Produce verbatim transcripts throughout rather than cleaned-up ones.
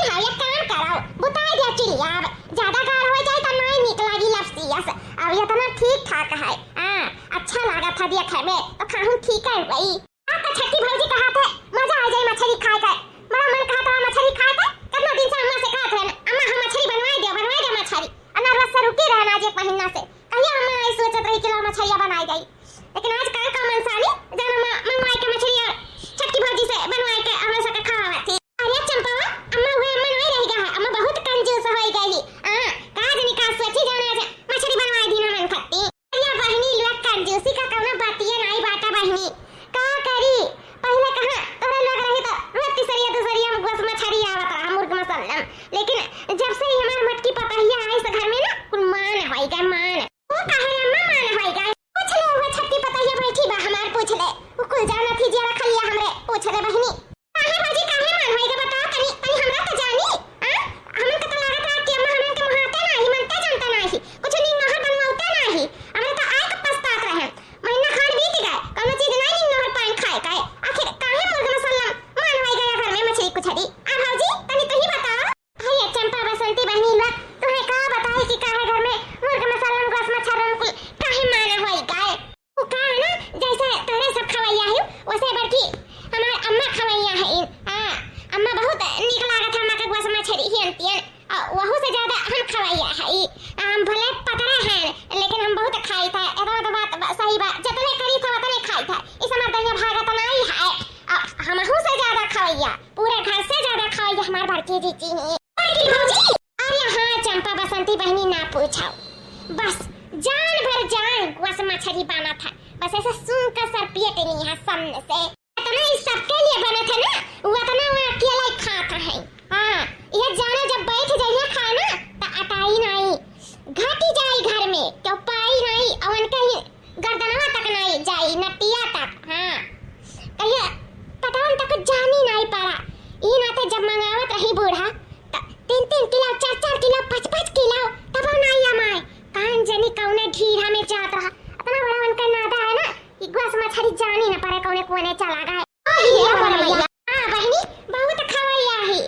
हाँ, एक काम करो, बुताई दिया चुलिया, अब ज्यादा गाढ़ होइ जाए तो नाहीं नीक लागी लपसिया से। अब इतना ठीक ठाक है, हाँ, अच्छा लागत है देखे में, तो खाहूँ ठीक है भाई। आ तो छठी भौजी कहत है, मजा आ जाए मछरी खाए के, बड़ा मन कहत है मछरी खाए के। कितना दिन से अम्मा से कहत है, अम्मा हम मछरी बनवाए दे, बनवाए दे मछरी। अनारस से रुकी रहना आज एक महीना से, कहिया अम्मा आई सोचत रही कि ला मछरिया बनाई जाई। लेकिन आज का का मनसानी जाना मा-, मंगवाई के मछरिया छठी भौजी से बनवाई के हमरा सबके खावा थी। अरे चंपावा, अम्मा हुए अम्मा नहीं रह गया है, अम्मा बहुत कंजूस हो गई। आ, का जनी का सोची जाना आज मछरी बनवाई दी ना मन खत्ती। अरे बहिनी लोग कंजूसी का कौनो बातिये नहीं बाटा बहिनी। का करी? पहले कहाँ तोहरे लोग रही तो रोज तीसरिया दूसरिया में गोस मछरी आवत रहा, मुर्ग मसल्लम। लेकिन जब से ही हमार मटकी पतहिया आई से घर में ना, कुल मान होई गए, मान। वो काहे अम्मा मान होई गए? पूछ ले, वो छठी पतहिया बैठी बा हमार, पूछ ले। वो कुल जानत ही जिया रखलिया हमरे, पूछ ले बहिनी। काहे भौजी, काहे मान होई गए बताओ तनी, तनी हमरा तो जानी। आ? हमन के तो लागत रहा कि अम्मा हमन के मोहाते नाही, मनते जानते नाही, कुछ नीक नहर बनवाते नाही। हमरे तो आए के पछतात रहे। महीना खान बीत गए, कौनो चीज नाही नीक नहर पाए खाए काए। आखिर काहे मुर्ग मसल्लम मान होई गया घर में मछली कुछरी? आ भौजी, तनी तू ही बताओ। अरे चंपा बसंती बहिनी लोग, तुम्हें का बताई कि काहे घर में मुर्ग मसल्लम गोस मछरम कुल काहे माना होई गए? वो का है ना, जैसे तोरे सब खवैया है, वैसे बड़की हमार अम्मा खवैया है। हाँ, अम्मा बहुत नीक लागत है अम्मा के गोस मछरी ही अंतियन। आ, वहू से ज्यादा हम खवैया है। हम भले पतरे हैं, लेकिन हम बहुत खाई था। इतना तो बात ब-, सही बात, जितने करी था उतने खाई था। इस हमार दहिया भागत नहीं है। आ, हमहू से ज्यादा खवैया, पूरे घर से ज्यादा खवैया हमार बड़की जीजी ही। बड़की भौजी? अरे हाँ चंपा बसंती बहिनी ना पूछाओ, बस जान भर जान गोस मछरी बना था, बस ऐसे सूंघ कर सर पियत नहीं है सामने से। इतना ही सबके लिए बना था ना, वो इतना वो अकेला ही खात है। हाँ, ये जाना जब बैठ जाइए खाना तो अटाई नहीं, घटी जाई घर में, क्यों पाई नहीं, अवन कहीं गर्दनवा तक नहीं जाई, नटिया तक। हाँ, कहिए पटवन तक जानी नहीं पड़ा। ई नाते जब मंगावत रही बूढ़ा, त तीन तीन किलो, चार चार किलो, पाँच पाँच किलो, तब नहीं अमाए। कान जनी कौने ढीढ़ा में जात रहा, इतना बड़ा उनका नादा है ना, कि गोस मछरी जानी न पड़े कौने कोने चला गए। अरे हे बड़ मैया। हाँ बहिनी, बहुत खवैया ही।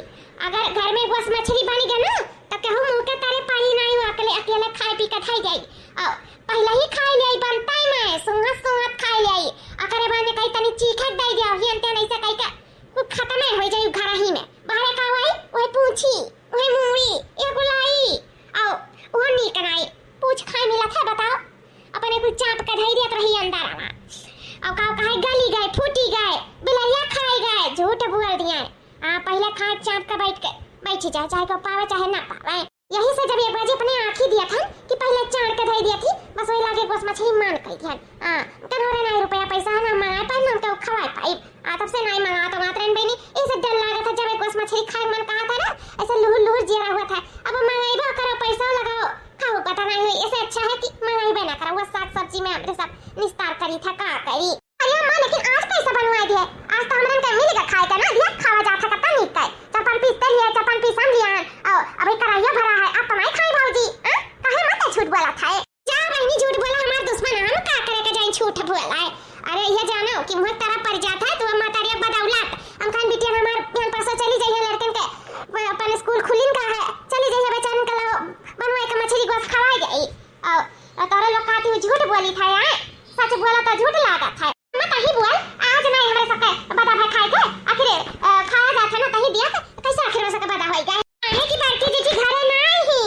अगर घर में गोस मछरी बन गया ना, तो केहू मुंह के तारे पानी नहीं हुआ, अकेले, अकेले खाए पी के खाई जाई। और पहले ही खाई लियाई बनता ही मैं, सुंगत सुंगत खाई लियाई। अकरे बाद में कहीं तनी चीखे दे दिया, ही अंते नहीं से कहीं का कुछ खत्म हो जाई घर ही में। बाहर का हुई, वही पूछी, वही मुड़ी, ये गुलाई, और वो नीक नाई। पूछ खाए मिलत है, बताओ? अपने कुछ चाप के धई देत रही अंदर आवा। और का कहे, गली गए, फूटी गए, बिलैया खाई गए, झूठ बोल दिए। आ, पहले खाए चाप के बैठ के, बैठ जा, चाहे को पावे चाहे ना पावे। यही से जब एक बजे अपने आँखी दिया था कि पहले चाड़ के धई दिया थी, बस वही लागे गोस मछली मान कही थी। आ, कनोरे ना रुपया पैसा है ना, मंगाए पाई ना, उनके खवाए पाई। आ, तब से नहीं मंगावत, मंगावत रहन बहिनी। इसे डर लागत है, जब एक गोस मछली खाए मन कहा था ना, ऐसे लुहुर लुहुर जियरा हुआ था। अब मंगाइबो करो, पैसा लगाओ, खाओ, पता नहीं हुई। इसे अच्छा है कि मंगाइबे ना करो, वो साग सब्जी में हमरे सब निस्तार करी था, का करी। अरे अम्मा, लेकिन आज कैसे बनवाए दिए? आज तो हमरन के मिल के खाए के ना दिया, खावा जात है, कत्ता नीक है। चपन पीस तेल लिया, चपन पीस हम लिया, और अभी कढ़ाइया भरा है, आप तो नहीं खाई भौजी, हाँ? काहे मत झूठ बोला था? जा बहिनी, झूठ बोला हमार दुश्मन है, हम का करे के जाई झूठ बोला है। अरे ये जानो कि मुँह तरफ पड़ जात है, तू महतारी के बदौलत। हम खान बिटिया हमार बिहान परसों चली जाइए लड़कन के, अपन स्कूल खुलिन का है, चली जाइए बेचारन के लो बनवाए के मछली गोस खवाई जाई। और, और तोरे लोग कहती हूँ झूठ बोली था यार, सच बोला तो झूठ लागत है। मैं कहीं बोल, आज नहीं हमरे सबके बदा भाई खाए थे, आखिर, अ, खाया जात है ना, कहीं दिया तो कैसे आखिर में सबके बदा होई गए? काहे की बड़की जीजी घरे नहीं ही,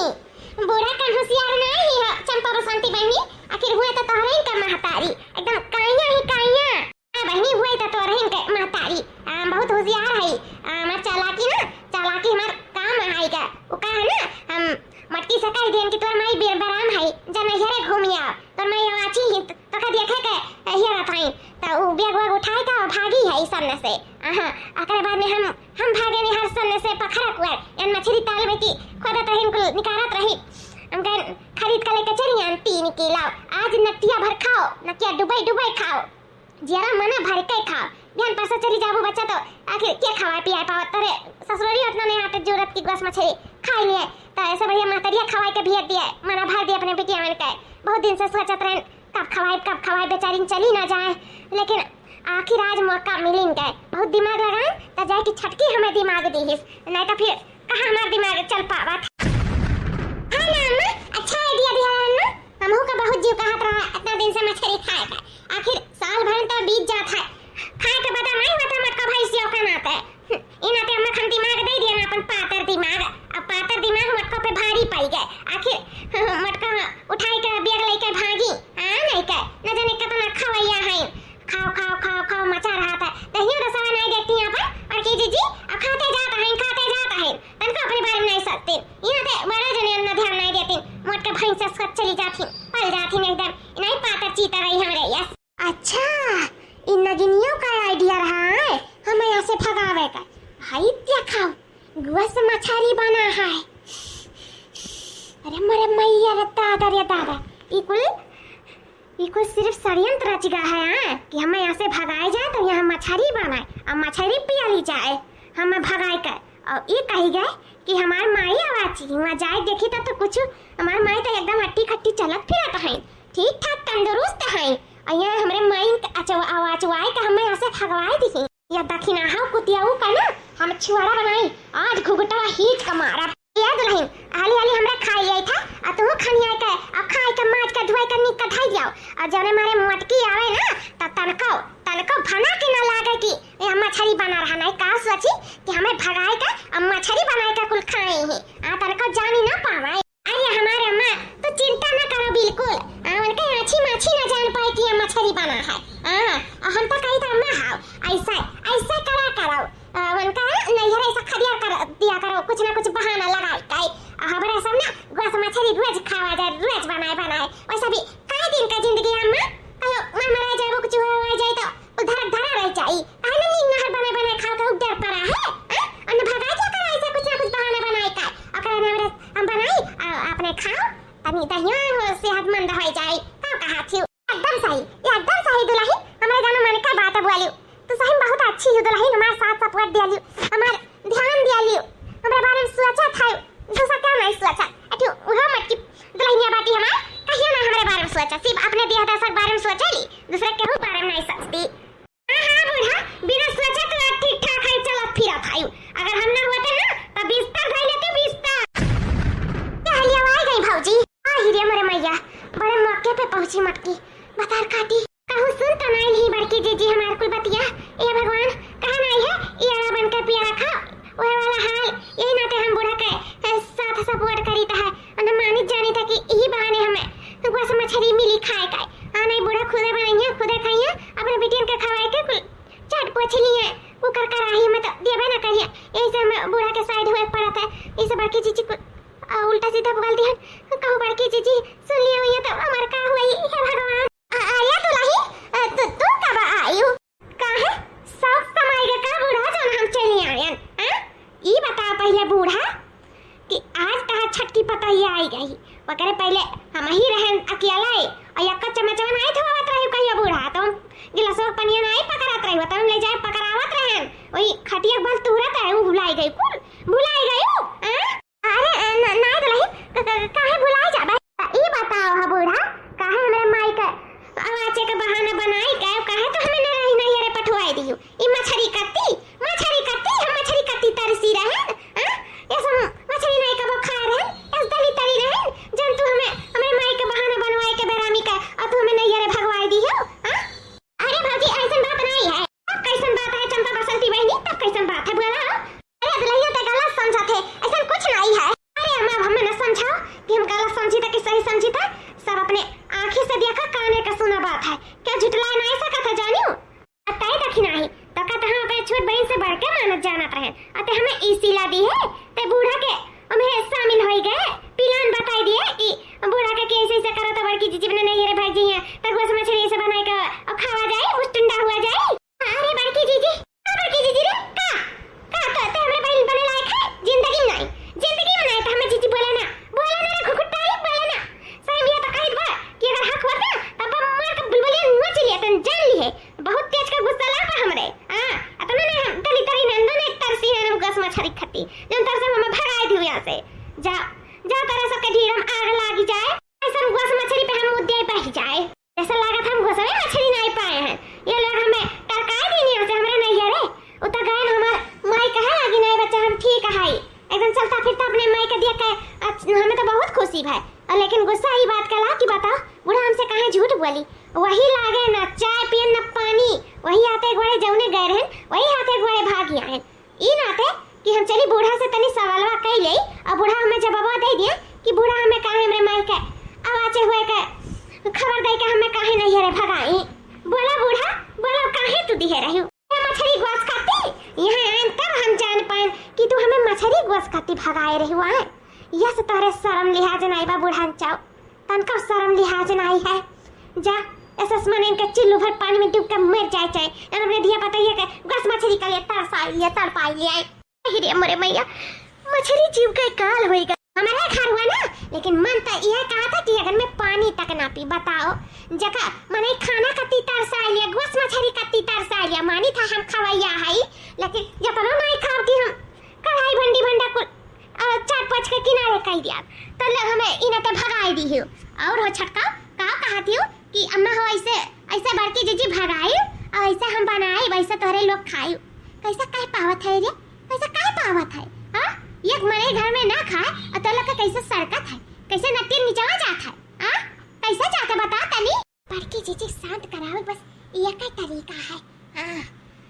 बूढ़ा कन होशियार नहीं ही है, चंपा बसंती बहिनी, आखिर हुए तो तोहरे इनका महतारी, एकदम काइया ही काइया। हाँ बहिनी, हुए तो तोहरे इनके महतारी, आ, बहुत होशियार है, आ, हमार चालाकी ना, चालाकी हमार काम आएगा। वो का है ना, हम मटकी से कह देन कि तोर माई बीर बराम है, जा नैहरे घूमी आओ, तोर माई आवाची ही, तो, तो का देखे के, अ, हिया रहत हई, तो उ बैग वैग उठाए था और भागी है इस सामने से। आहा, ओकरे बाद में हम, हम भागे नहीं हर सामने से पखरा कुआर, यान मछली ताल में की खोदत रही, कुल निकारत रही। हम कहें, "खरीद के लेके चली आन तीन किलो, आज नटिया भर खाओ, नटिया डुबाई डुबाई खाओ।" जियरा मना भर के खाओ। बिहान परसों चली जाबू बच्चा तो आखिर के खवाए पियाए पावत? तोरे ससुररी उतना नहीं आटे जरूरत की गोस मछली खाई लिए। तो ऐसे बढ़िया महतरिया खवाए के भेज दिए, मना भर दिए अपने बिटिया मन के। बहुत दिन से सोचत रहन कब खवाए, कब खवाए, बेचारी चली ना जाए। लेकिन आखिर आज मौका मिलिन गए। बहुत दिमाग लगाए तो जाए कि छटकी हमें दिमाग दीहिस, नहीं तो फिर कहाँ हमार दिमाग चल पावत। हाँ ना अम्मा, अच्छा idea दिया है ना। हमहू का बहुत जीव कहत रहा इतना दिन से मछरी खाए का। आखिर साल भर तो बीत जात है, खाए के बदा नहीं होता मटका भैंसियों का नाते। ई नाते अम्मा खान दिमाग दे दिया ना, अपन पातर दिमाग। अब पातर दिमाग मटका पे भारी पड़ गए। आखिर मटका उठाई के बैग लेके भागी, हाँ नहीं के, न जाने कितना खवैया है। खाओ, खाओ, खाओ, खाओ, मचा रहा था। दहियो रसवा नहीं देखती यहाँ पर, और की जीजी, अब खाते जात हैं, खाते जात हैं। तनको अपने बारे में नहीं सोचती। यहाँ पे बड़ा जने अन्ना ध्यान नहीं देती। मोट के भैंस से चली जाती, पल जाती एकदम। नहीं पातर चीता रही हमारे, यस। अच्छा, इन नगिनियों का idea रहा है हमें यहाँ से भगावे का। भाई देखो, गुआ से मछरी बना है। अरे मरे मैया रे दादा रे दादा, ई कुल, ई कुल सिर्फ षड्यंत्र रच गया है, हाँ, कि हमें यहाँ से भगाए जाए तो यहाँ मछरी बनाए और मछरी पियाली जाए, हमें भगाए कर। और ये कही गए कि हमार माई आवाची, वहाँ जाए देखी तो, तो कुछ, हमार माई तो एकदम हट्टी खट्टी चलत फिरत है, ठीक ठाक तंदुरुस्त है। और यहाँ हमरे माई के अचवा-, आवाज आए का हमें यहाँ से भगवाए दिही। या दखिनाहा कुतियाऊ का ना हम छुआरा बनाई, आज घुघुटवा हीच का मारब। ए दुलहिन, हाली हाली हमरा खाई आई था, आ तू खनिया के, आ खाई के माज के धुआई के निक के धई दियाओ। आ जौने मारे मटकी आवे ना, त तनको, तनको भना के ना लागे कि ए हम मछरी बना रहा नहीं, का सोची कि हमें भगाए के, आ मछरी बनाए के कुल खाए ही। आ तनको जानी ना पावे। अरे हमारे अम्मा, तू चिंता ना करो बिल्कुल। आ, उनके आँखी माछी ना जान पाए कि ये मछरी बना है। आ, और हम तो कही था अम्मा, हाँ, ऐसा, ऐसा करा करो। आ, उनका नैहर ऐसा खदिया कर दिया करो, कुछ ना कुछ बहाना लगाई के। आ, हमारे सब ना गोस मछरी रोज खावा जाए, रोज बनाए बनाए। वैसे भी कई दिन का जिंदगी है अम्मा, कहो मैं मरा जाए, कुछ हुआ हुआ जाए तो उ धरा धरा रह जाई। काहे ना नीक नहर बना बना खाओ के उधर पड़ा है? हैं? अन्ने भगा क्या करा ऐसे कुछ ना कुछ बहाना बनाए का? ओकरा ने हमरे हम बनाई, आ, अपने खाओ, तनी दहिया हो सेहतमंद हो जाई। का कहा थी? एकदम सही, ये एकदम सही दुलहिन, हमरे जानो मन का बात बोली। तू सही में बहुत अच्छी हो दुलहिन, हमार साथ support दिया लियो, हमार ध्यान दिया लियो, हमरे बारे में सोचा था, दूसरा क्या नहीं सोचा। अठी उहो मटकी दुलहिनिया बाटी हमार, कहियो ना हमरे बारे में सोचा, सिर्फ अपने देह दशा के बारे में सोचेली, दूसरे केहू के बारे में नहीं सोचती। हाँ, हाँ, बूढ़ा, बिना सोचे तो ठीक ठाक है, चलत फिरत है। अगर हम ना होते ना, तो बिस्तर धइ लेते, बिस्तर। टहलिया आ गई भौजी। आ ही रे मोरे मैया, बड़े मौके पे पहुँची मटकी। बतार काटी। कहूँ सुन तो नाई नहीं बड़की जीजी हमार कुल बतिया। ए भगवान, कहाँ नाई है? ये अड़ा बन के पिया रखा। वह वाला हाल, यही नाते हम बूढ़ा के, ए, साथ support करी था। अन मानित जानी था कि यही बहाने हमें गोस मछरी मिली खाए का। आ नहीं बूढ़ा खुदे बनाइए, खुदे खाइए, अपने बिटियन के खवाए के कुल चाट पोछ लिए, कुकर कराही में तो देबे ना करिए। यही से हमें बूढ़ा के side हुए पड़ा था। यही से बड़की जीजी को, आ, उल्टा सीधा बोल दिहन। कहूँ बड़की जीजी सुन लिए हुई तो हमार का हुई, हे भगवान। आ, आया दुलही, आ, तू, तू कब आयु? काहे? शौक समाई के का बूढ़ा जौन हम चली आयन, हाँ? ई बता पहिले बूढ़ा कि आज तहार छटकी पतैया आई गई, ओकरे पहिले हम ही रहन अकेला है, और यक्का चम्मचवा नाई धोवत रही कहियो बूढ़ा, तो हम गिलासवा के पनिया नाई पकड़त रही, तो हम ले जाए पकड़ावत रहन, वही खटिया के बल तुहरत रहे, उ भुलाई गई कुल, भुलाई गई उ, हाँ? अरे, अ, न-, नाई दुलही, क-, क-, काहे भुलाई जाबे? त ई बताओ ह बूढ़ा, काहे हमरे माई के आवाचे के बहाना बनाई के, काहे तो हमें न रही नैहरे पठवाई दियो? ई मछरी कत्ती, मछरी कत्ती, हम मछरी कत्ती तरसी रहन, हाँ? ये सब मछरी नाई कबो खा रहन, ये तली तली रहन, जन तू हमें, हमरे माई के बहाना बनवाई के बेरामी के, और तू हमें नैहरे भगवाई दियो, हाँ? अरे भौजी, ऐसन बात नाई है। तब कैसन बात है चंपा बसंती बहनी, तब कैसन बात है बोला? अरे दुलहिया ते गलत समझत है, ऐसन कुछ नाई है। अरे अम्मा, अब हमें न समझाओ कि हम गलत समझी था कि सही समझी था, सब अपने आँखी से देखा, काने का सुना बात है, क्या झुटलाए नाई सकत है जानियो? अतः तक ही नाई, तो का तहाँ अपने छोट बहन से बढ़ के मानत जानत रहे, अतः हमें ई सिला दी है, ते बूढ़ा के हमें शामिल होई गए, plan बताई दिए कि बूढ़ा के कैसे ऐसे करो तो बड़की जीजी बने नहीं रे भाई जी हैं, तो गोस मछरी ऐसे बनाए के और खावा जाए, मुस्टुंडा हुआ जाए। अरे बड़की जीजी, का बड़की जीजी रे, का? का तो, ते हमरे बहन बने लायक है? जिंदगी में नाई, जिंदगी में नाई तो हमें जीजी बोले ना, बोले ना रे घुघुटाई, बोले ना। सही में ये तो कहित बा कि अगर हक होत ना, तब मार के बुलबुलिया नोच लिया, तन जान ली है। बहुत तेज का गुस्सा लाग बा हमरे। हाँ, अतना ने हम दलित रही नंदन एक तरसी है हम गोस मछरी खती, जौन तरसे हमें भगाए दियो यहाँ से। जा, जा तारा सबके ढीर हम आग लागी जाए। ऐसन गोस मछरी पे हम मुद्दे बह जाए। ऐसा लागत हम गोसवे मछरी नाई पाए हैं। ये लो भाई, और लेकिन गुस्सा ई बात का ला कि बताओ, बूढ़ा हमसे काहे झूठ बोली? वही लागे ना चाय पियन ना पानी, वही हाथे गोड़े जौने गए रहन, वही हाथे गोड़े भाग आए। ई नाते कि हम चली बूढ़ा से तनी सवालवा कई लेई, और बूढ़ा हमें जवाबवा दे दिया कि बूढ़ा हमें काहे हमरे माई के अवाचे हुए के खबर दे के हमें काहे नैहरे भगाई। बोला बूढ़ा, बोला काहे तू दिहे रही? ये मछरी ग्वास खाती, यहाँ आएन तब हम जान पाएन कि तू हमें मछरी ग्वास खाती भगाए रही हुआ है। यस तोहरे शर्म लिहाज नाई बा बूढ़ा चाओ, तनका शर्म लिहाज नाई है। जा, ऐसे मन इनके चिल्लू भर पानी में डूब के मर जाए चाहे, हम अपने धिया पतैया के ग्वास मछरी के लिए तरसा लिए, तड़पाई लिए। अरे मोरे मैया, मछरी जीव के काल होई गए। हमारे घर हुआ ना, लेकिन मन तो यह कहा था कि अगर मैं पानी तक ना पी, बताओ, जका मने खाना कत्ती तरसा लिया, ग्वास मछरी कत्ती तरसा लिया, मानी था हम खवैया है, लेकिन जतनो नहीं खाओ कि हम कढ़ाई भंडी भंडा कुल, अ, चाट पाँच के किनारे कई दिया, तो लोग हमें इन्हें तो भगाई दी हो। और हो छटका, का कहती हो कि अम्मा हो ऐसे, ऐसे बड़की जीजी भगाई और ऐसे हम बनाई, वैसे तोहरे लोग खाई। कैसे कह पावत है रे? कैसे कह पावत है? हाँ? एक मरे घर में ना खाए और तो लोग के कैसे सरकत है, कैसे नट्टी निचवा जात है? हाँ? कैसे जाके बता तनी? बड़की जीजी शांत करावे बस एक ही तरीका है। हाँ,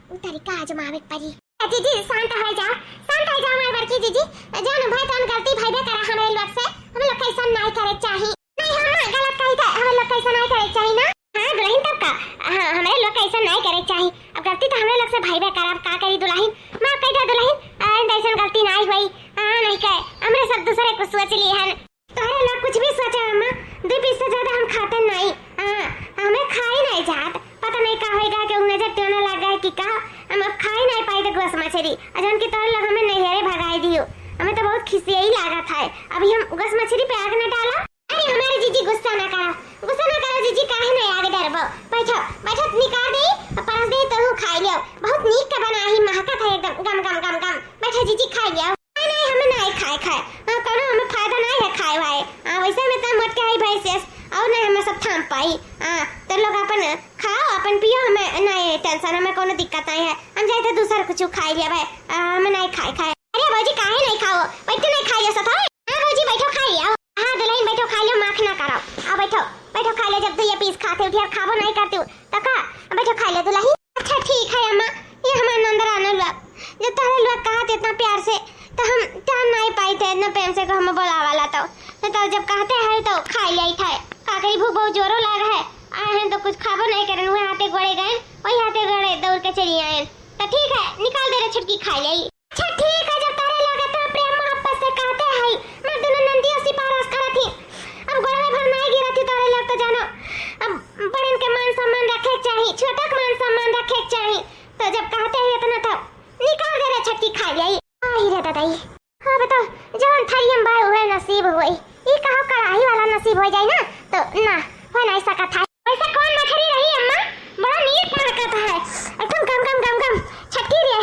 वो तरीका आजमावे के पड़ी। ए जीजी शांत हो जाओ, शांत हो जाओ हमारे बड़की जीजी। जान भाई तोन गलती भइबे करा हमरे लोग से, हम लोग कैसा नहीं करे चाही। नहीं हम गलत कही थे, हम लोग कैसा नहीं करे चाही ना। हाँ दुल्हन तब का, हाँ हमरे लोग कैसा नहीं करे चाही। अब गलती तो हमरे लोग से भइबे करा, अब का करी दुल्हन, माफ कर दे दुल्हन, आइंदा ऐसा गलती नहीं हुई। हाँ नहीं कहे, हमरे सब दूसरे कुछ सोच लिए हैं। तोहरे लोग कुछ भी सोचे अम्मा, दो पीस से ज्यादा हम खाते नहीं। हाँ, हमें खाई नहीं जात। पता नहीं का होएगा कि उ नजर टियोना लग गए कि का, हम अब खाई नहीं पाई तो गोस मछरी। अजन की तोहरे लोग हमें नैहरे भगाई दियो। हमें तो बहुत खिसियाई लागत है। अभी हम गोस मछरी पे आग न डाला। अरे हमारे जीजी गुस्सा ना करो, गुस्सा ना करो जीजी, काहे नहीं आगे डरबो। बैठो, बैठो निकाल दे, परस दे तो हूँ खाई लियो। बहुत नीक का बना ही, महकत है एकदम गम गम गम गम। बैठो जीजी खाई लियो। नहीं, नहीं, हमें नहीं खाए, खाए। हाँ, कौनो हमें फायदा नहीं है खाए वाए। हाँ, वैसे में तो मोट के आई भैंस यस, और नहीं हमें सब थाम पाई। हाँ, तो लोग अपन खाओ, अपन पियो, हमें नहीं tension, हमें कौनो दिक्कत नहीं है। हम जाए थे दूसरा कुछ खाई लिया भाई, आ, हमें नहीं खाए, खाए। अरे भौजी, काहे नहीं खाओ? बैठो नहीं खाई लियो सब, हाँ? हाँ भौजी, बैठो खाई लियो। हाँ दुल्हन, बैठो खाई लियो, माख ना करो। आ बैठो, बैठो खाई लियो, जब तो ये पीस खाते उठिया खाबो नहीं करती हूँ, तो का? बैठो खाई लियो दुल्हन। अच्छा ठीक है अम्मा, ये हमार नंदरानी लोग, जब तोहरे लोग कहत इतना प्यार से, तो हम टाइम नहीं पाई थे इतना प्रेम से को हमें बोलावाला तो, नहीं तो जब कहते हैं तो खाई लेई थे। का करी, भूख बहुत जोरों लाग है, आए हैं तो कुछ खाबो नहीं करें, वही हाथे गोड़े गए, वही हाथे गोड़े दौड़ के चली आए। तो ठीक है, निकाल दे रे छुटकी, खाई लेई। अच्छा ठीक है, जब तोहरे लोग इतना प्रेम मोहब्बत से कहते हैं, मैं दोनों नंदियों सिफारिश करत ही, अब गोड़वे भर नहीं गिरत ही तोहरे लोग तो जानो, अब बड़न के मान सम्मान रखे के चाही, छोटा के मान सम्मान रखे के चाही। तो जब कहते हैं इतना तो निकाल दे रे छटकी, खाई लेई। आई रे ददाई, अब तो जौन थरियम बा उहे नसीब होई। ई कहो कढ़ाई वाला नसीब हो जाई ना, तो ना, हो नहीं सकत है। वैसे कौन मछरी रही अम्मा? बड़ा नीक महकत है, एकदम गम गम गम गम। छटकी रे,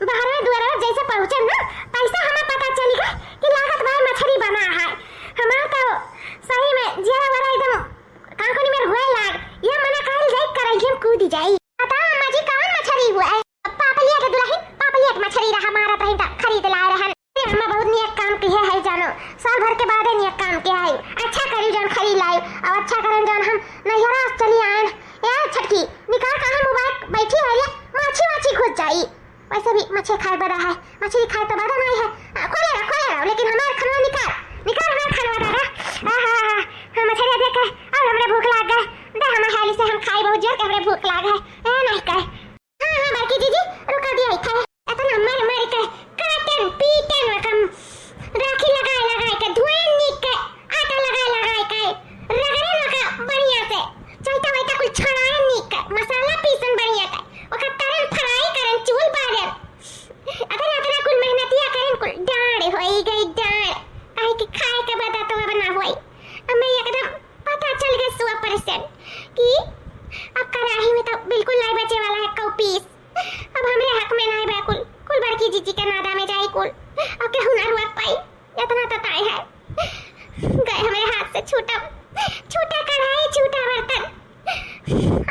बाहर में दुआर जैसे पहुँचन ना, तैसे हमें पता चल गए कि लागत भाई मछरी बना है। हमार तो सही में जिया वरा एकदम कांकोनी में हुए लाग, ये मना कहल जाई, करैया में कूद जाई। बताओ अम्मा जी, कौन मछरी हुआ है? पापलिया के दुल्हन, पापलिया के मछरी रहा, मारत रही त खरीद लाए रहन। अरे अम्मा, बहुत नियक काम किहे है जानो, साल भर के बादे नियक काम किहे है। अच्छा करी जौन खरीद लाई, अब अच्छा करन जौन हम नैहरा से चली आयन। ए छटकी, निकाल कहाँ mobile बैठी है रे, माछी वाछी घुस जाई। वैसे भी मछली खाए बड़ा है, मछली खाए तो बड़ा नहीं है। आ, खोले रहो, खोले रहो, लेकिन हमार खनवा निकाल, निकाल हमार खनवा दादा। आहा, हाँ, मछली देख के और हमरे भूख लाग गए। दे हमार हाली से हम खाई, बहुत जोर के हमरे भूख लाग है। ए, नहीं कहे। हाँ, हाँ, बड़की जीजी, रुका दिया ही खाए। इतना मर मर के काटन, पीटन, ओकम राखी लगाए लगाए के, धोए नीक के, आटा लगाए लगाए के, रगड़े लगा बढ़िया से। चलता वैता कुल छड़ाए नीक के, मसाला पीसन बढ़िया के, ओकर तरन fry करन, चूल बारन। अतना, अतना कुल मेहनतिया करन, कुल डाँड़ होई गई, डाँड़। काहे कि खाए के बाद तो अब ना होई। अब मैं एकदम पता चल गए सौ percent कि अब कढ़ाई में तो बिल्कुल नहीं बचे वाला है कौ पीस। अब हमरे हक में नहीं बा कुल, कुल बड़की जीजी के नादा में जाई कुल। अब केहू ना रोक पाई, इतना तो तय है। गए हमरे हाथ से छूटा, छूटा कढ़ाई, छूटा बर्तन।